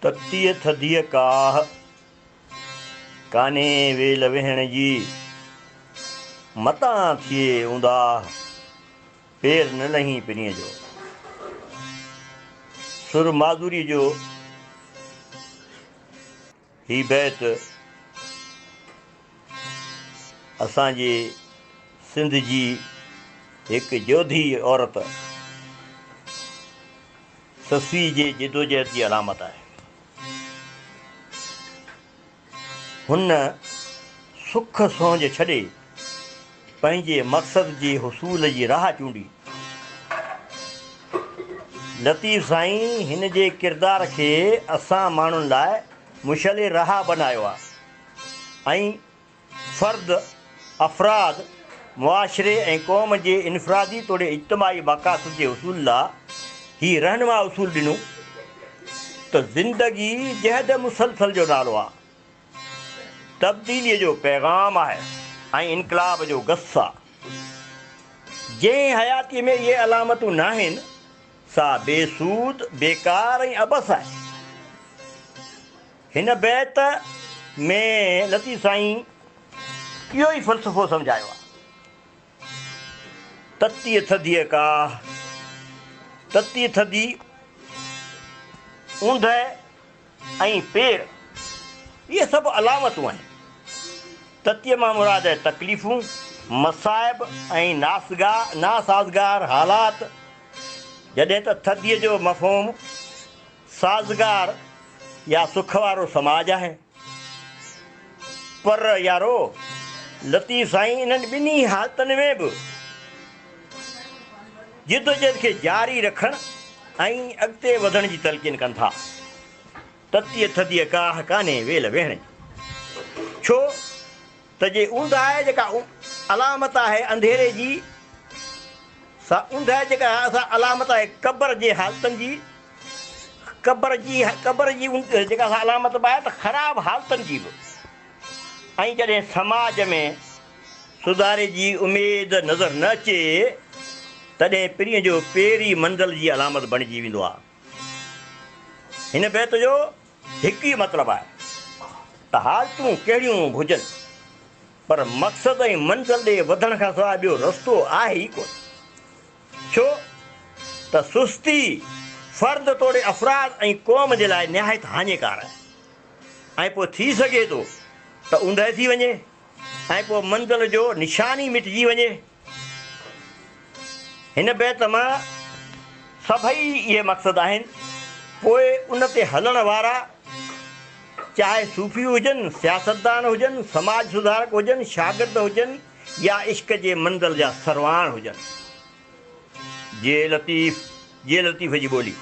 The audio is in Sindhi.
تتيء ٿڌيء ڪاهه، ڪانهي ويل ويهڻ جي، متان ٿئي اونداهه، پير نه لهين پرينء جو. سر معذوريء جو هي بيت اسان جي سنڌ جي هڪ جوڌي عورت سسئي جي جدوجهد جي علامت آهي. هن سک سهنج ڇڏي پنهنجي مقصد جي حصول جي راهه چونڊي. لطيف سائين هن جي ڪردار کي اسان ماڻهن لاء مشعل راهه بنايو آهي ۽ فرد، افراد، معاشري ۽ قوم جي انفرادي توڙي اجتماعي مقاصد جي حصول لا هي رهنما اصول ڏنو ته زندگي جهد مسلسل جو نالو آ، تبديليء جو پيغام آهي ۽ انقلاب جو گس آ. جنهن حياتيء ۾ اهي علامتون ناهن، سا بي سود، بيڪار ۽ عبث آهي. هن بيت ۾ لطيف سائين اهو ئي فلسفو سمجهايو آهي. تتيء ٿڌيء ڪاهه، تتيء ٿڌي اوندهه ۽ پير، اهي سڀ علامتون آهن. تتيء مان مراد آهي تڪليفون، مصائب ۽ ناسازگار حالات، جڏهن ته ٿڌيء جو مفهوم سازگار يا سک وارو سماج آهي. پر يارو لطيف سائين انهن ٻنهي حالتن ۾ به جدوجهد کي جاري رکڻ ۽ اڳتي وڌڻ جي تلقين ڪن ٿا. تتيء ٿڌيء ڪاهه ڪانهي ويل ويهڻ جي. ڇو ته جي اونداهي جيڪا علامت آهي انڌيري جي، سا اونداهي جيڪا آهي سا علامت آهي قبر جي حالتن جي، قبر جي قبر جي جيڪا سا علامت به آهي ته خراب حالتن جي به. ۽ جڏهن سماج ۾ سڌاري جي اميد نظر نه اچي تڏهن پرينء جو پير ئي منزل جي علامت بڻجي ويندو آهي. هن بيت جو هڪ ئي مطلب آهي ته حالتون ڪهڙيون به هجن پر مقصد ۽ منزل ڏي وڌڻ کان سواء ٻيو رستو آهي ئي ڪونه. ڇو ته سستي فرد توڙي افراد ۽ قوم جي لاء نهايت هاڃيڪار آهي ۽ پوء ٿي سگهي ٿو ته اوندهه ٿي وڃي ۽ پوء منزل جو نشان ئي مٽجي وڃي. هن بيت مان سڀئي اهي مقصد آهن، پوء ان تي هلڻ وارا چاهي صوفي هجن، سياستدان هجن، سماج سڌارڪ هجن، شاگرد هجن يا عشق جي منزل جا سرواڻ هجن. جي لطيف، جي لطيف جي ٻولي.